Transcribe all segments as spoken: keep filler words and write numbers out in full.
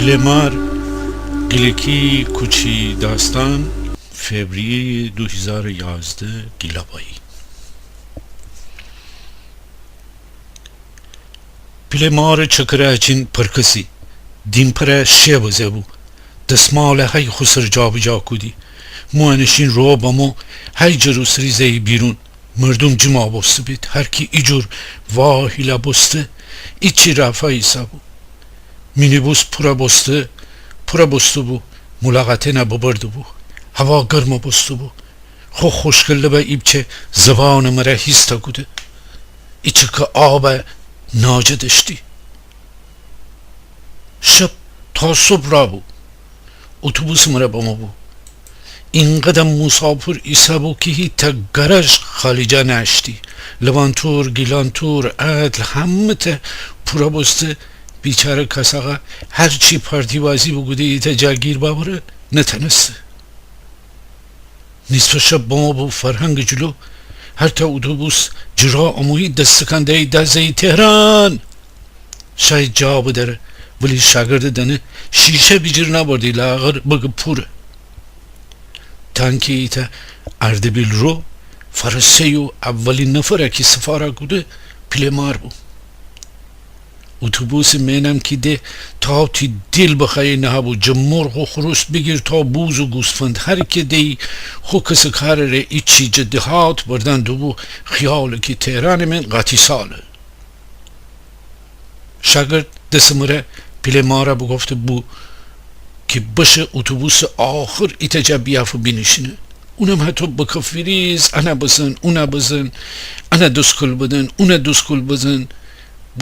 پیله مار، گیلکی کوچی داستان، فوریه‌ی دو هیزار و یازده، گیلابایی. پیله مارٚ چکره هچین پرکسی، دیمپره شی بزه بو، دسماله هی خو سر جابجا کودی، موئنشین رو بمو، هی جه روسری زه‌یی بیرون. مردوم جما بوسته بید، هر کی ایجور واهیله بوسته، ایچی رافا ایسه بو. مینی‌بوس پوره بوسته، پوره بوسته بو، ملاقاتینه ببرده بو. هوا گرمه بوسته بو. خو خوشکٚ لبه ایپچه زبانٚ مره هیسته کوده. ایچکه آبه ناجه دشتی. شب تا صبح راه بو. اتوبوسٚ مره بمو بو. اینقدر موسافر ایسه بو کی هیته گاراژ خالی جا نأشتی. لبان‌تور، گیلان‌تور، عدل، همه‌ته پوره بوسته. بیچاره کاس آقا هرچی پارتی‌بازی بوکوده ایته جا گیر بأوره، نتأنسته. نیصفٚ شب بمو بو فرهنگٚ جلو. هرته اتوبوس جه راه امویی دس تکان ده‌یی، داد زه‌یی تهران! شاید جا بدأره، ولی شاگردٚ دنه شیشه بیجیر نأبردی، لااقل بگه پوره. تا انکی ایته اردبیل رو، فرسه‌یو اولی نفره کی سفاره کوده پیله مار بو. اتوبوسٚ مئنم کی ده تا تی دیل بخوأیی نهه‌بو، جه مرغ و خروس بیگیر تا بوز و گوسفند، هر کی ده‌یی خو کس‌وکارٚ ره ایچی جه دهات بردن دوبو، خیاله کی تهرانٚ مئن قاطی ساله. شاگرد دسٚ مره پیله ماره بوگفته بو کی بشه اتوبوسٚ آخر ایته جا بیافه بینیشینه. اونم هتو بکف‌ویریز، انه بزن، اونه بزن، انه دوسکول بدن، اونه دوسکول بزن.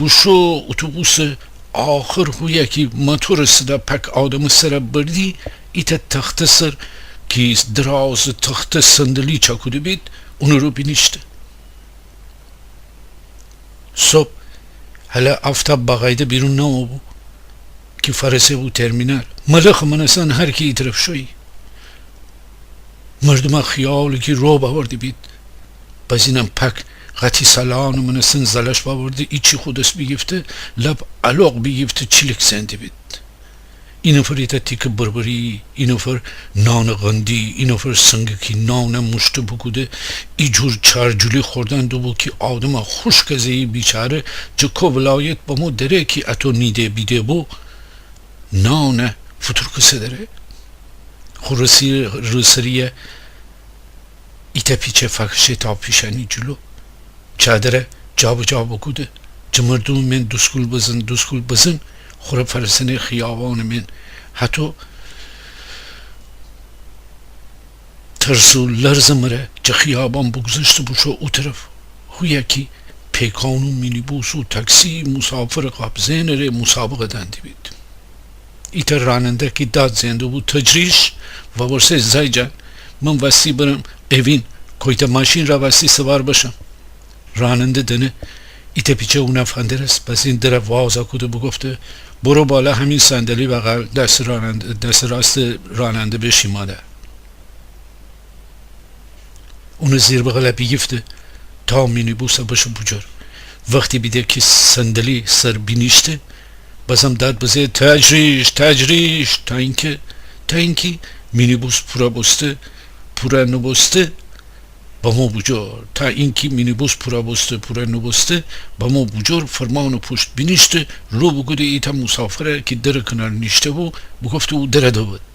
بوشو اتوبوسٚ آخر، هویه کی موتورٚ صدا پک آدمٚ سره بردی، ایته تخته سر کی درازٚ تخته صندلی چاکوده بید، اونٚ رو بینیشته. صبح هله آفتاب باقاعده بیرون نامو بو کی فرسه بو ترمینال. ملخٚ مأنستن هر کی ای طرف شویی. مردومه خیاله کی رعب آورده بید. بازینم پک قاطی سالانٚ مأنستن زلش بأورده، ایچی خو دس بیگیفته، لب الوق بیگیفته چیلیک زنده بید. ای نفر ایته تیکه بربری، ای نفر نانٚ قندی، ای نفر سنگکی نانه موشته بوکوده، ایجور چارجولی خوردن دوبو کی آدمه خوشکه زه‌یی بیچاره جه کو ولایت بمو دره کی اتو نیده بیده بو، نانه فوتورکسه دره. خو روسری، روسریه ایته پیچه فکشه تا پیشانی جلو. چادره جابجا بوکوده. جه مردومٚ مئن دوسکول بزن، دوسکول بزن. خوره فرسنه خیابانٚ مئن. هتو ترس و لرزٚ مره جه خیابان بوگذشته بوشو او طرف. هویه کی پیکان و مینی‌بوس و تاکسی موسافرٚ قاپزئنٚ ره موسابقه دأندی بید. ایته راننده کی داد زئن دوبو تجریش، وورسه: زای جان، من وستی برم اوین، کویته ماشین را وستی سوار بشم؟ راننده دنه ایته پیچه اونه فندرست، بازین دره وازا کوده بوگفته: برو بالا، همین صندلی بغل دست راننده، دست راست راننده بشین مادر. اونٚ زیر بغله بیگیفته تا مینی‌بوسه بشه بوجور. وختی بیده کی صندلی سر بینیشته، بازم داد بزه: تجریش، تجریش، تا اینکه، تا اینکی مینی‌بوس پوره بوسته، پوره نوبوسته، بمو بوجور. تا اینکی مینی‌بوس پوره بوسته، پوره نوبوسته، بمو بوجور، فرمانٚ پوشت بینیشته، رو بوکوده ایته موسافره کی درٚ کنار نیشته بو، بوگفته او دره دوبد.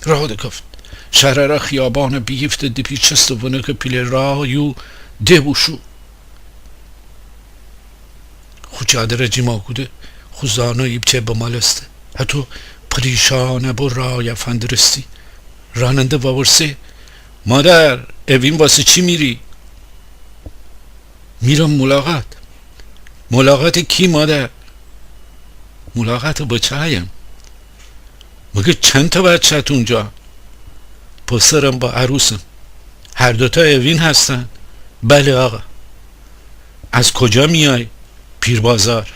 راه دکفت. شهرٚ ره خیابانه بیگیفته، دپیچسته ونکٚ پیله راه یو ده بوشو. خو چادره جیما کوده، خو زانو ایپچه بمالسته. هتو پریشانه بو راهه فندرستی. راننده وورسه: مادر، اوین واسه چی میری؟ میرم ملاقات. ملاقات کی مادر؟ ملاقات بچه‌هایم. مگه چند تا بچه‌ت اونجا؟ پسرم با عروسم. هر دوتا اوین هستن؟ بله آقا. از کجا میای؟ پیربازار.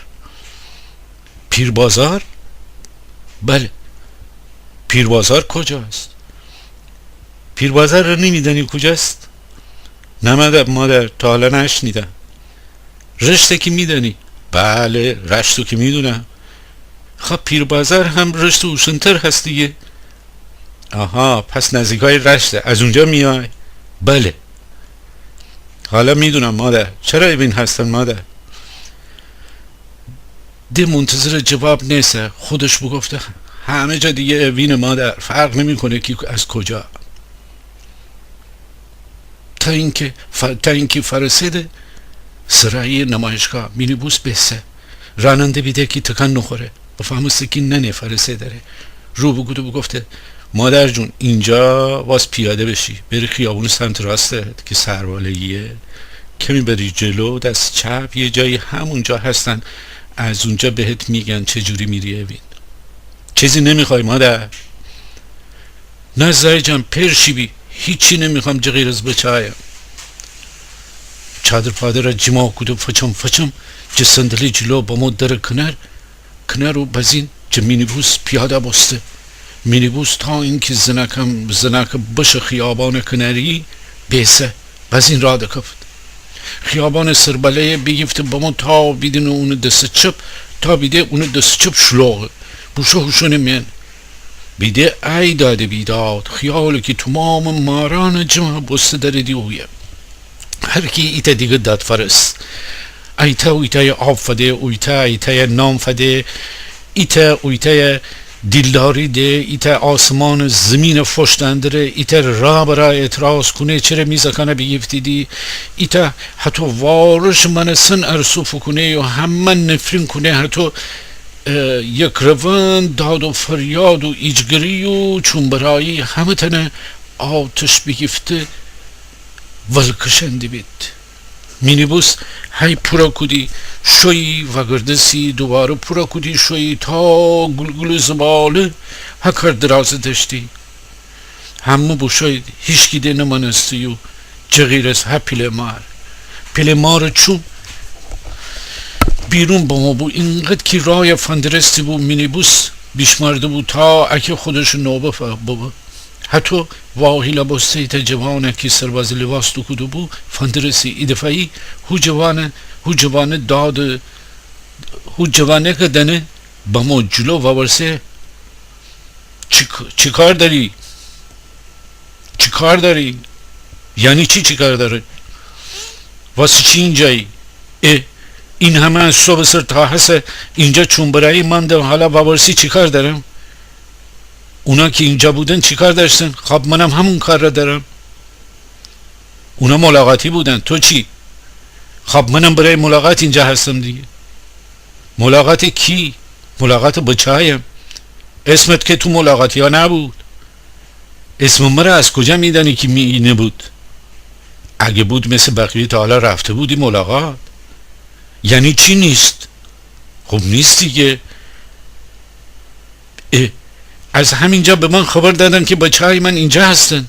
پیربازار؟ بله. پیربازار کجاست؟ پیربازار رو نمی‌دانی کجاست؟ نه مادر، مادر، تا حالا نشنیدم. رشته که می‌دانی؟ بله، رشتو که می‌دونم. خب، پیربازار هم رشت اوشن‌تر هست دیگه. آها، پس نزدیکای رشته، از اونجا میای؟ بله. حالا می‌دونم مادر. چرا اوین هستن مادر؟ ده منتظر جواب نیسه. خودش بوگفته همه جا دیگه اوینه مادر، فرق نمی‌کنه کی از کجا. تا اینکه ف-، تا اینکه فرسه‌ده سرای نمایشگاه، مینی‌بوس بیسه. راننده بیده کی تکان نخوره، بفهمسته کی ننه فرسه‌دره. رو بوکوده بوگفته: مادر جون، اینجا باس پیاده بشی، بری خیابون سمت راستت کی سربالاییه، کمی بری جلو دست چپ، یه جایی همونجا هستن، از اونجا بهت می‌گن چجوری می‌ری اوین. چیزی نمی‌خوای مادر؟ نه زای جان، پیر شی بی، هیچی نمی‌خوام جه غیر از بچه‌هایم. چادر پادره جیما کوده فچم فچم جه صندلی جلو بمو در کنار، کنار و بزین جه مینی‌بوس پیاده بوسته. مینی‌بوس تا اینکه زنکم، زنک بشه خیابان کناری بیسه. بزین راه دکفت. خیابان سربالایه بیگیفته بمو تا بیدینه اونه دست چپ، تا بیده اونه دست چپ شلوغه. بوشو هوشونه مین. بیده ای داد بیداد، خیاله کی تومام ماران جمع بوسته دریدی اویه. هر کی ایتا دیگه داد فرس. ایتا اویتای آب فده، اویتا ایتای نان فده، ایتا اویتای دیلداری ده، ایتا آسمان زمین فوش دندره، ایتا راه به راه اعتراض کونه، چره می زاکانه بیگیفتیدی، ایتا هتو وارش مانستن ارسو فوکونه و همه نفرین کونه، هتو، اه، یک روند داد و فریاد و ایجگری و چونبرایی همه‌تانه آتش بیگیفته ولکشندی بید. مینی‌بوس هی پورا کودی شویی، وگردسی، دوباره پورا کودی شویی تا گلگل زباله هکر درازه دشتی. همه بوشویید، هیچکی ده نمانستی و جه غیر از هه پیله مار. پیله مار چون بیرون بمو بو، اینقدر کی رای فندرستی بو، مینی‌بوس بیشمرده بو تا اکه خودش نوبه ف-، ببه. هتو واهیلا بوسته ایتا جوانه کی سربازی لباس دوکوده بو، فندرسی. ایدفعه‌یی هو جوانه، هو جوانه داد، هو جوانکه دنه بمو جلو وورسه: چی ک-، چی کار داری؟ چی کار داری؟ یعنی چی چی کار داری؟ واسه چی اینجایی؟ اه، این همه از صبح سر تا هسه اینجا چونبرایی مانده، حالا وورسی چی کار دارم؟ اونا که اینجا بودن چی کار داشتن؟ خب منم همون کار را دارم. اونا ملاقاتی بودن، تو چی؟ خب منم برای ملاقات اینجا هستم دیگه. ملاقات کی؟ ملاقات بچه‌هایم. اسمت که تو ملاقاتیا نبود. اسم مره از کجا می‌دانی که می نبود؟ اگه بود مثل بقیه تا حالا رفته بودی ملاقات. یعنی چی نیست؟ خب نیست دیگه. اه، از همینجا به من خبر دادن که بچه‌های من اینجا هستن.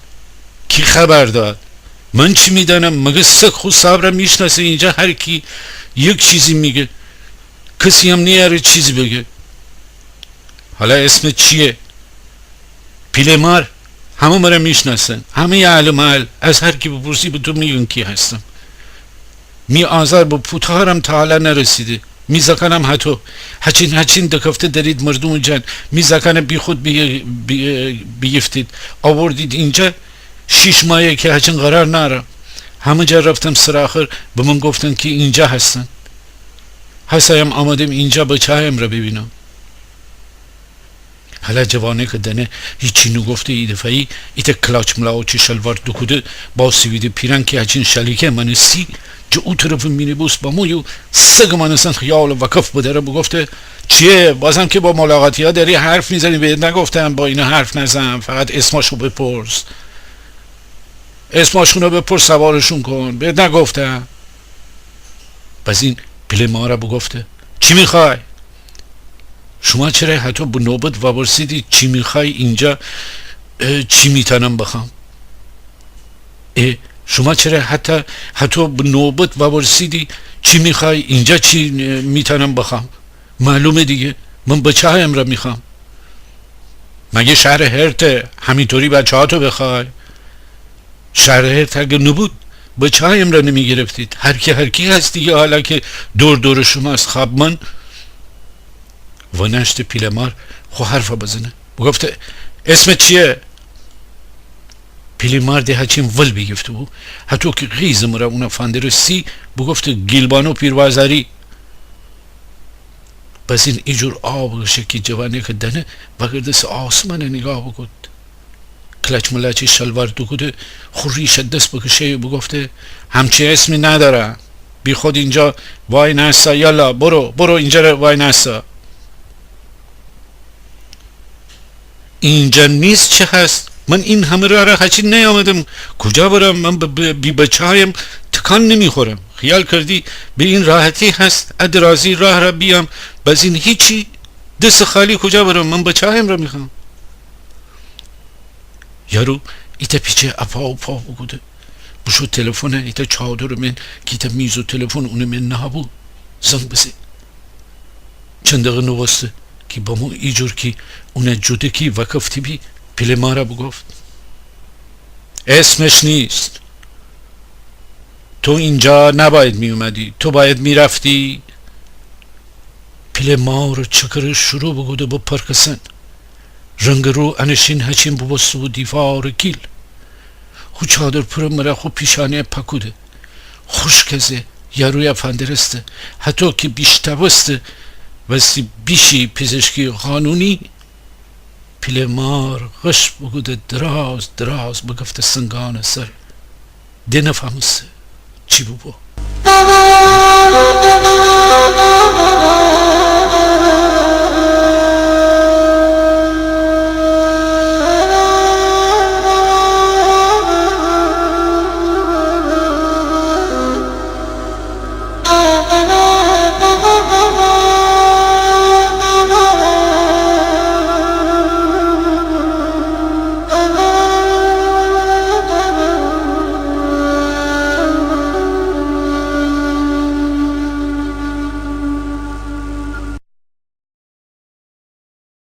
کی خبر داد؟ من چی می‌دانم؟ مگه سگ خو صاحب را می‌شناسه؟ اینجا هر کی یک چیزی میگه، کسی هم نیاره چیزی بگه. حالا اسمت چیه؟ پیله مار. همه مره می‌شناسن، همهٔ اهل محل، از هر کی بپرسی به تو می‌گن کی هستم. می آزار به پوتارم تا حالا نرسیده. می زاکانم هتو. هچین هچین دکفته درید مردوم جان. می زاکانه بیخود بی-، بی-، بیگیفتید، آوردید اینجا. شیش ماهه که هچین قرار نارم. همه جا رفتم، سر آخر به من گفتن که اینجا هستن. هسایم آمدم اینجا بچه‌هایم را ببینم. هلا جوانکه دنه هیچی نوگفته، ایدفعه‌یی ایتا کلاچ ملاچ شلوار دوکوده، با سیویده پیرن کی هچین شلیکه مانستی، جه او طرف مینی‌بوس بمو یو سگ مانستن خیال وکف بدره، بوگفته: چیه؟ بازم که با ملاقاتیا داری حرف می‌زنی؟ بهت نگفتم با اینا حرف نزن، فقط اسماشو بپرس. اسماشونو بپرس، سوارشون کن. بهت نگفتم؟ بزین پیله ماره بوگفته: چی می‌خوای؟ شما چره هتو به نوبت وورسیدی چی می‌خوای اینجا، اه، چی می‌تانم بخوام؟ اه، شما چره حتی هتو به نوبت وورسیدی چی می‌خوای اینجا چی، اه، می‌تانم بخوام؟ معلومه دیگه، من بچه‌هایم را می‌خوام. مگه شهر هرته همینطوری بچه‌هاتو بخوای؟ شهر هرت اگه نبود، بچه‌هایم را نمی‌گرفتید. هر کی هر کی هست دیگه، حالا که دور دور شماست. خب من بنأشته پیله مار خو حرفَ بزنه. بوگفته: اسمت چییه؟ پیله مار ده هچین ول بیگیفته‌بو. هتو کی غیظٚ مره اونَ فندرستی، بوگفته: گیلبانو پیروازاری. بزین ایجور آه بکشه کی جوانکٚ دنه وأگردسه آسمانَ نیگاه بوکود. کلاچ ملاچی شلوار دوکوده خو ریشَ دس بکشه بوگفته: همچین اسمی ندارم. بیخود اینجا وای نستا، یالا برو، برو اینجا ره وای نستا. اینجا نیست چه هست؟ من این همه راه را هچین نیامدم. کجا برم؟ من ب-، ب-، بی بچه‌هایم تکان نمیخورم. خیال کردی به این راحتی هست ا درازی راه را بیام؟ بزین هیچی؟ دس خالی کجا برم؟ من بچه‌هایم را میخوام. یارو ایتأ پیچه اپا و پا بوکوده. بوشو تلفنَ ایتأ چادرٚ من کی ایتأ میز و تلفن اونٚ من نهه‌بو زنگ بزه. چند دقه نوبوسته کی بمو ایجور کی اونَ جوده کی وأکفته بی، پیله مارَ بوگفت: اسمش نیست. تو اینجا نباید می‌اومدی. تو باید می‌رفتی. پیله مارٚ چکره شروع بوکوده به پرکسن. رنگٚ رو انه شین هچین بوبوسته‌بو دیوارٚ گیل. خو چادرٚ پرٚ مره خو پیشانیَ پکوده. خوشکَ زه، یارویَ فندرسته. هتو کی بیشتاوسته وستی بیشی پزشکی قانونی، پیله مار غش بوکوده دراز دراز بگفته سنگانٚ سر. ده نفهمسته چی بوبو.